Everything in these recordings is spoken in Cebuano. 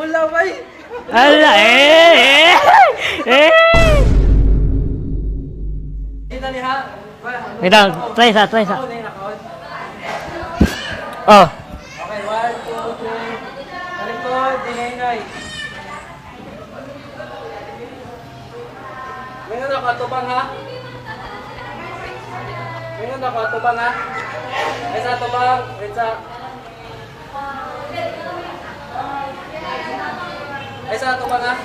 Namula, bay! Ala, eh, eh, eh. Kita ni ha? Wait lang, try sa, try sa. Nakaon eh, nakaon. Oh. Okay, one, two, three. Talikod, hinay. Ngayon nakatubang ha? Ngayon nakatubang ha? Ay sa tubang, ay sa... Ay sa tubang ha?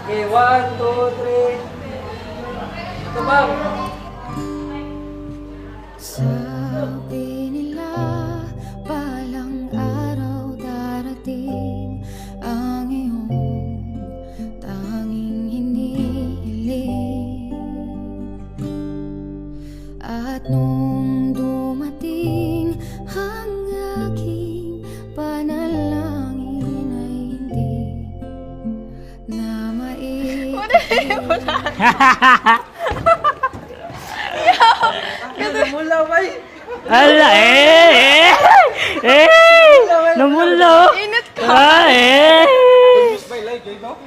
Okay, one, two, three. Tubang! Sabi nila, balang araw darating ang iyong tanging hinihiling. At nung dumating ang aking panalangin ay hindi na maibigay. Namula, bay! Ala, eh, eh, eh. Namula, oh. Init ka. Ah, eh.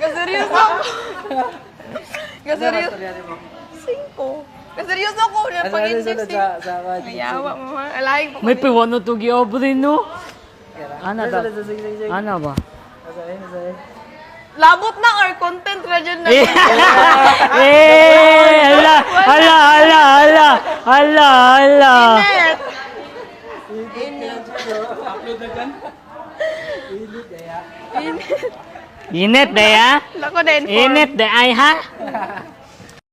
Kaseryoso ako. Kaseryoso. Ano mo? Cinco. Kaseryoso ako. Ano, ano, Pag-inject sunod sa Mayawa mo ha. Alahin ko. May piwano to gi-obre, no? Ana ba? Ana ba? Labot na or content ra dyan na. Eh, eh, ala, ala, ala, ala, ala, ala. Init. Init. Init de, ha? Lako na inform. Init de, ay, ha?